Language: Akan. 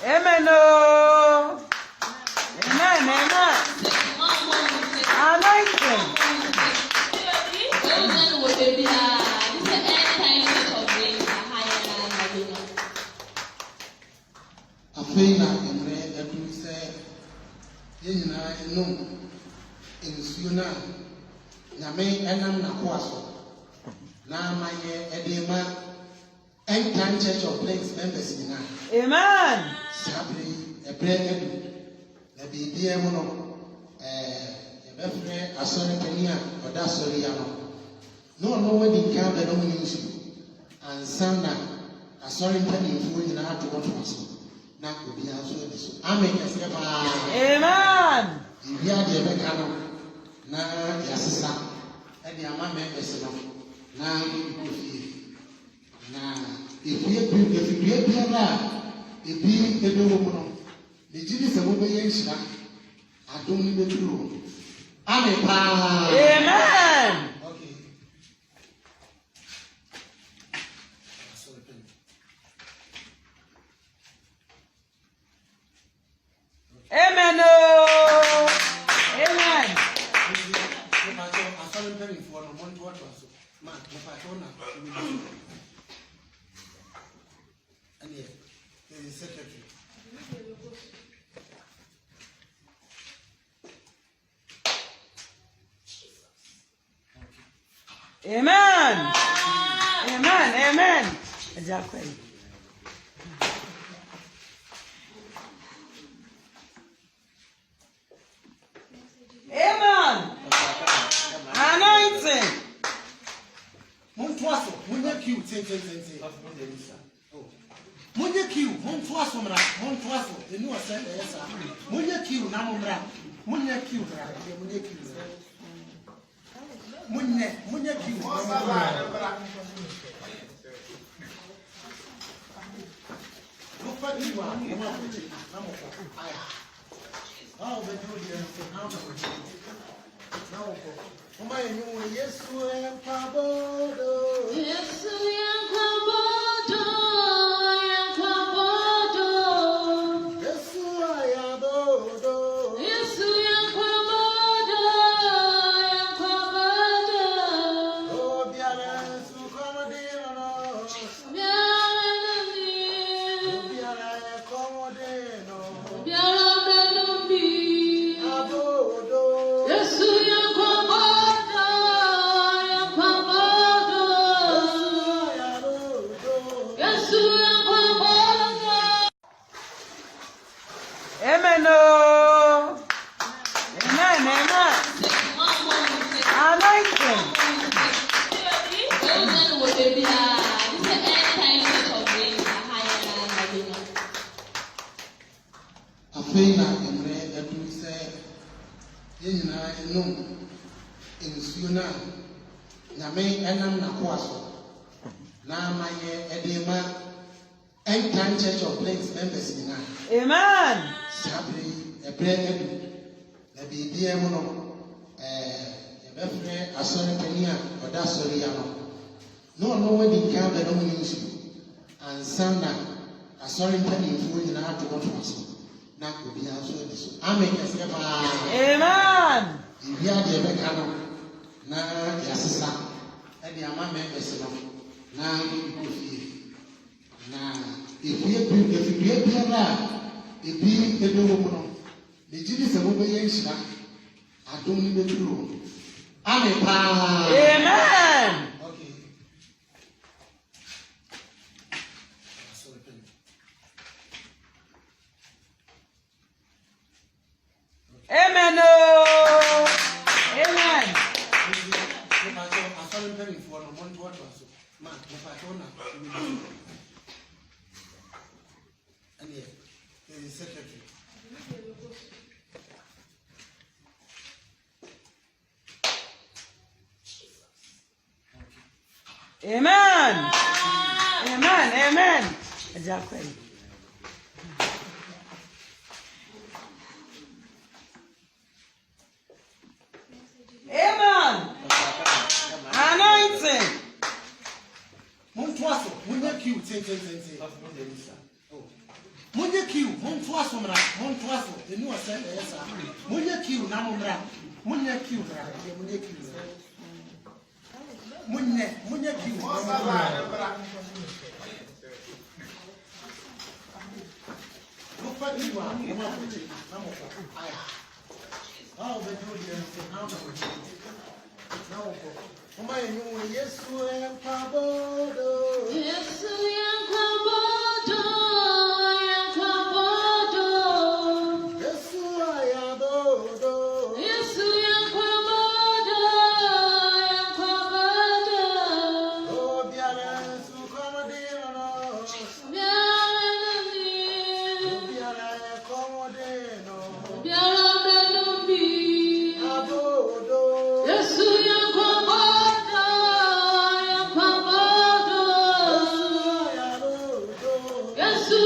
Amen oh. Amen, amen. Anointing. Afei na mmerɛ aduru sɛ yɛn nyinaa nom nsuo no a Nyame nam n'akoa so na ama yɛ de rema End Time Church of Plains members nyinaa. Amen. Saa bere yi, ɛberɛ adu, na biribiara mu no, ɛɛ, yɛbɛfrɛ asɔre panin a ɔda asɔre yi ano, na ɔno adi nkan abɛnom ne nsuo ansa na asɔre mpanimfoɔ nyinaa atoatoa so na obiara nso adi so. Amen kɛseɛ paa. Amen. Biribiara deɛ ɛbɛka no na yɛasesa de ama members no na wɔde kɔ fie. Na efie bi efidua biara a ebi bɛwɔ mu no, megye di sɛ mobɛyɛ nhyira. Adom no bɛduru hɔ. Amen paa. Amen. Okay. Amen oh. Amen. Asɔre mpanimfoɔ no montoatoa so ma mepakyɛw na ɛneɛ ɛyɛ secretary. Amen. Amen. Amen. Exactly. Amen. Anointing. Montoa so, monyɛ queue tentententen. Monyɛ queue, montoa so mmra, montoa so, ɛni ɔsɛ ɛyɛ saa. Monyɛ queue na mommra, monyɛ queue mmra, ɛdeɛ monyɛ queue mmra. Monyɛ, monyɛ queue na mommra. Mofa queue a, mo akɔkye na mokɔ. Aya. Wa wobɛduru deɛ nso na wokɔ. Na wokɔ. Momma yɛn nnwom wɔ Yesu nkwa bodo. Yesu yɛn nkwa bodo, yɛn nkwa bodo. Yesu aya bodo. Yesu yɛn nkwa bodo, yɛn nkwa bodo. Obiara sukɔm de no no. Obiara nom bi. Obiara ɛkɔm de no. Obiara bɛnom bi. Abodo. Yesu yɛn nkwa bodo, yɛn nkwa bodo. Yesu aya bodo. Yesu yɛn nkwa bodo. Amen oh. Amen. Amen. Anointing. Afei na mmerɛ aduru sɛ yɛn nyinaa nom nsuo no a Nyame nam n'akoa so na ama yɛ de rema End Time Church of Plains members nyinaa. Amen. Saa bere yi, ɛberɛ adu, na biribiara mu no, ɛɛ, yɛbɛfrɛ asɔre panin a ɔda asɔre yi ano, na ɔno adi nkan abɛnom ne nsuo ansa na asɔre mpanimfoɔ nyinaa atoatoa so na obiara nso adi so. Amen kɛseɛ paa. Amen. Biribiara deɛ ɛbɛka no na yɛasesa de ama members no na wɔde kɔ fie. Na efie bi efidua biara a ebi bɛwɔ mu no, megye di sɛ mobɛyɛ nhyira. Adom no bɛduru hɔ. Amen paa. Amen. Okay. Amen oh. Amen. Asɔre mpanimfoɔ no montoatoa so ma mepakyɛw na ɛneɛ ɛyɛ secretary. Amen. Amen. Amen. Exactly. Amen. Anointing. Montoa so, monyɛ queue tentententen. Monyɛ Monyɛ queue, montoa so mmra, montoa so. Ɛni wɔ sɛ ɛyɛ saa. Monyɛ queue na mommra. Monyɛ queue mmra, deɛ monyɛ queue mmra. Monyɛ, monyɛ queue na mommra. Mofa queue a, mo akɔgye na mokɔ. Aya. A wobɛgye wo deɛ nso na wokɔgye na wokɔ. Momma yɛn nwom wɔ Yesu mpabodo. Yesu yankabodo, yankabodo. Yesu ayabodo. Yesu yankabodo, yankabodo. Obiara sukɔm de no. Biara numi, Obiara ɛkɔm de no. biara numi. Abodo. Yesu yankabodo, yankabodo. Yesu ayabodo. Yesu.